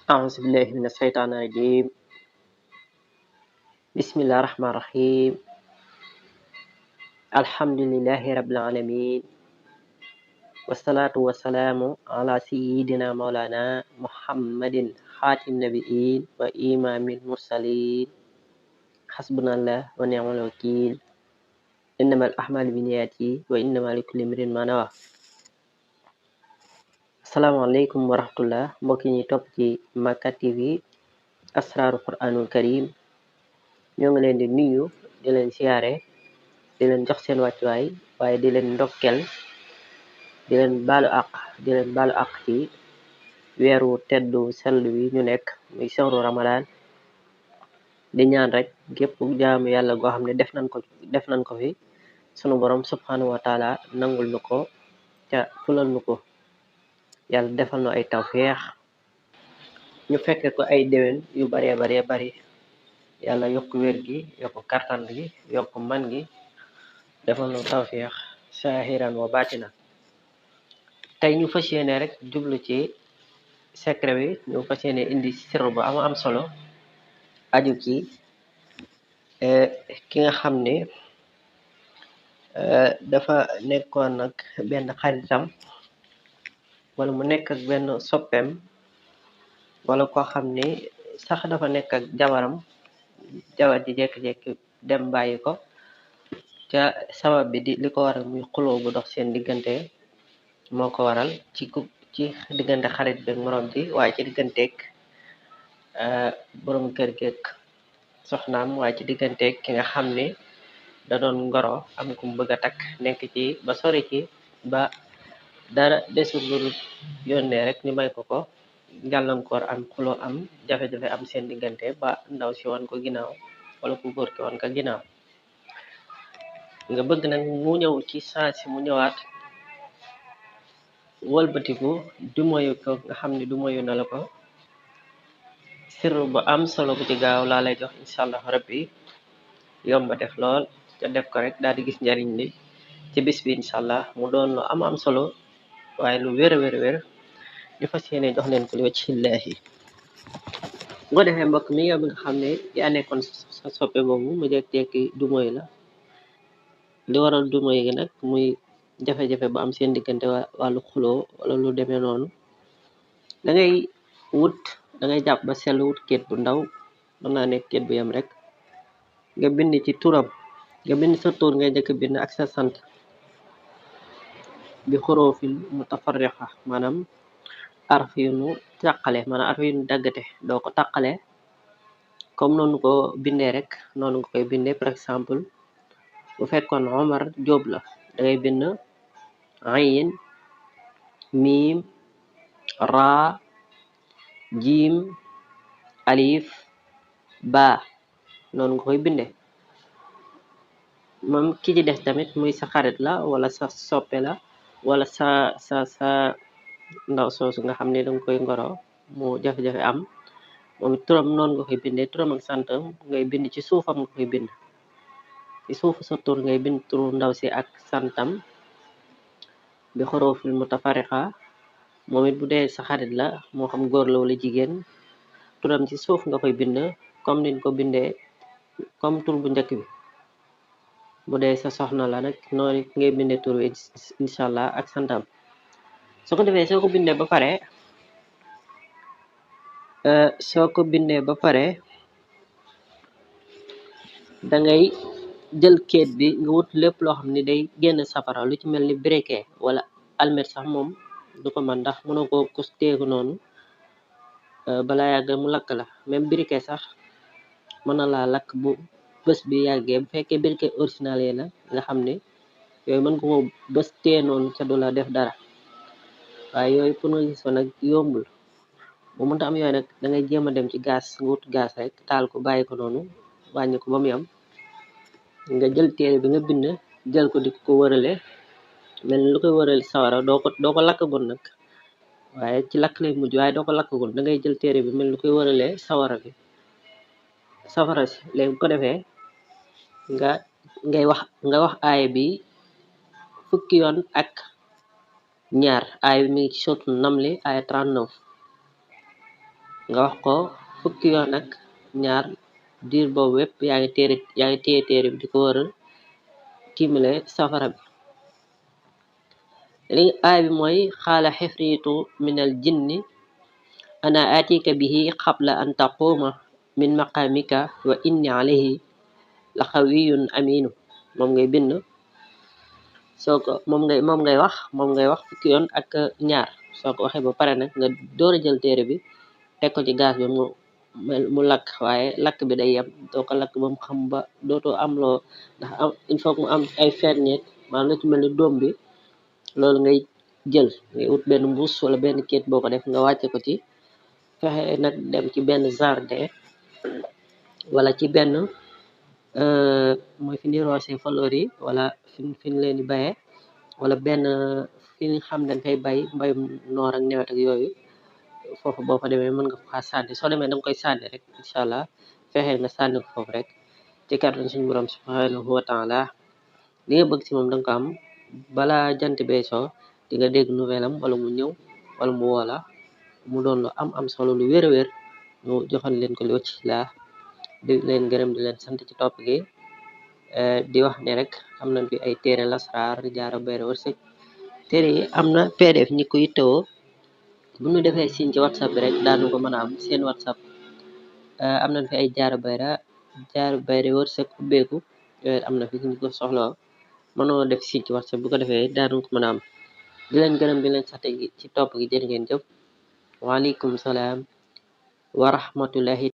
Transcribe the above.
أعوذ بالله من الشيطان الرجيم. بسم الله الرحمن الرحيم. الحمد لله رب العالمين، والصلاة والسلام على سيدنا مولانا محمد خاتم النبيين وإمام المرسلين. حسبنا الله ونعم الوكيل. إنما الأعمال بالنيات وإنما لكل امرئ ما نوى. asalaamaaleykum wa rahmatullah mbokki ñi topp ci Makka TV asraaru Qur'anul Karim. ñoo ngi leen di nuyu di leen siyaare di leen jox seen wàccuwaay waaye di leen ndokkel di leen baalu àq ci weeru teddu sell wi ñu nekk muy sehru Ramadan. di ñaan rek gépp jaamu yàlla goo xam ne def nañ ko fi sunu borom subhanahu wa taala nangul nu ko ca fulal nu ko. yàlla defal nu ay tawfeex ñu fekke ko ay déwén yu baree bari. yàlla yokk wér gi yokk kartan gi yokk man gi defal nu tawfeex saahiran wa baatina. tey ñu fas yéene rek jublu ci secret bi. ñu fas yéene indi sirru bu am solo aju ci ki nga xam ne dafa nekkoon nag benn xaritam wala mu nekk ak benn soppeem wala koo xam ne sax dafa nekk ak jabaram ji jekki-jekki dem bàyyi ko ca sabab bi di li ko waral muy xuloo bu dox seen diggante moo ko waral ci diggante xarit beeg moroom ji waaye ci digganteeg borom kër geeg soxnaam waaye ci digganteeg ki nga xam ne da doon ngoro am ku mu bëgg a takk nekk ci ba sori ci ba dara desul lu yónnee rek ñu may ko gàllankoor am xuloo am jafe-jafe am seen diggante ba ndaw si wan ko ginnaaw wala ku góor ki wan ko ginnaaw nga bëgg nag mu ñëw ci saa si mu ñëwaat wëlbatiku du moyu ko nga xam ne du moyu na la ko. sirru bu am solo bu ci gaaw laa lay jox incha allah rabbi yomba def lool ca def ko rek daal di gis njariñ li ci bis bi incha allah mu doon lu am solo waaye lu wér ñu fas yéene jox leen ko li wajhillaahi. boo defee mbokk mi yow bi nga xam ne yaa nekkoon sa soppe boobu mu jekki du moy la li waral du moy gi nag muy jafe-jafe bu am seen diggante wàllu xuloo wala lu demee noonu dangay jàpp ba sell wut kéet bu ndaw mën naa nekk kéet bu yem rek nga bind ci turam nga bind sa tur ngay njëkk bind ak sa sant bi xurufil mutafarriqa maanaam araf yu nu tàqale maanaam araf yu nu daggate doo ko tàqale comme noonu ko bindee rek noonu nga koy bindee. par exemple bu fekkoon Omar Jóob la dangay bind ayin miim raa jiim alif ba noonu nga koy bindee. moom ki ci des tamit muy sa xarit la wala sa soppe la wala sa ndaw soosu nga xam ne danga koy ngoro mu jafe-jafe am moom turam noonu nga koy bindee. turam ak santam ngay bind ci suufam nga koy bind ci suufu sa tur ngay bind turu ndaw si ak santam bi xurufil mutafarriqa. moom it bu dee sa xarit la moo xam góor la wala jigéen turam ci suuf nga koy bind comme niñ ko bindee comme tur bu njëkk bi. bu dee sa soxna la nag noonu ngay bindee tur wi incha allah ak santam. soo ko defee soo ko bindee ba pare dangay jël kéet bi nga wut lépp loo xam ne day génn safara lu ci mel ni briquet wala almet sax moom du ko man ndax mënoo ko kusteeku noonu balaa yàgg mu lakk la. même briquet sax mën na laa lakk bu bés bi yàggee bu fekkee briquet original yi la nga xam ne yooyu mën nga ko bés tee noonu ca du la def dara waaye yooyu pour nga gis ko nag yombul. bu mënta am yooyu nag dangay jéem a dem ci gaz nga wut gaz rek taal ko bàyyi ko noonu wàññi ko ba mu yam nga jël téere bi nga bind jël ko di ko wërale mel ni lu koy wërale sawara doo ko lakk gun nag waaye ci lakk lay mujj waaye doo ko lakk gun dangay jël téere bi mel ni lu koy wërale safara si léegi bu ko defee nga wax aaya bi fukki yoon ak ñaar. aaya bi mi ngi ci sotu Namli aaya 39 nga wax ko fukki yoon ak ñaar diir boobu wépp yaa ngi téye téere bi di ko wër tiimale safara bi li aay bi mooy xaala xifriitu minal jinni ana atika bihi qabla an taquuma min maqamika wa inni alayhi la xawiyun aminu moom ngay bind soo ko moom ngay wax fukki yoon ak ñaar soo ko waxee ba pare nag nga door a jël téere bi teg ko ci gaz bi mu lakk waaye lakk bi day yem doo ko lakk ba mu xam ba dootoo am loo ndax il faut mu am ay ferñeent maanaam la ci mel ni doom bi loolu ngay jël ngay ut benn mbuus wala benn kéet boo ko def nga wàcce ko ci fexe nag dem ci benn jardin wala ci benn mooy fi ni roose fleur yi wala fi ñu leen di bayee wala benn fi ñu xam dañ koy bay mbayum noor ak nawet ak yooyu foofu boo fa demee mën nga fa sànni soo demee danga koy sànni rek incha allah fexeel nga sànni ko foofu rek ci kàttan suñu borom subhanahu wa taala li nga bëgg si moom danga ko am balaa jant bee soo di nga dégg nouvelle am wala mu ñëw wala mu woola mu doon lu am solo lu wér a wér ñu joxal leen ko li wacc laa di leen gërëm di leen sant ci topp gi di wax ne rek am nañ fi ay téere lasraar jaara bayre wërsëg téere yi am na pdf ñi ko yittewoo bu ñu defee signe ci whatsapp bi rek daanu ko mën a am seen whatsapp am nañ fi ay jaara bayre wërsëg ubbeeku yooyu am na fi ñu ko soxla mënoo def signe ci whatsapp bu ko defee daanu ko mën a am di leen gërëm di leen sant ci topp gi jërë ngeen jëf waaleykum salaam wa rahmatullahi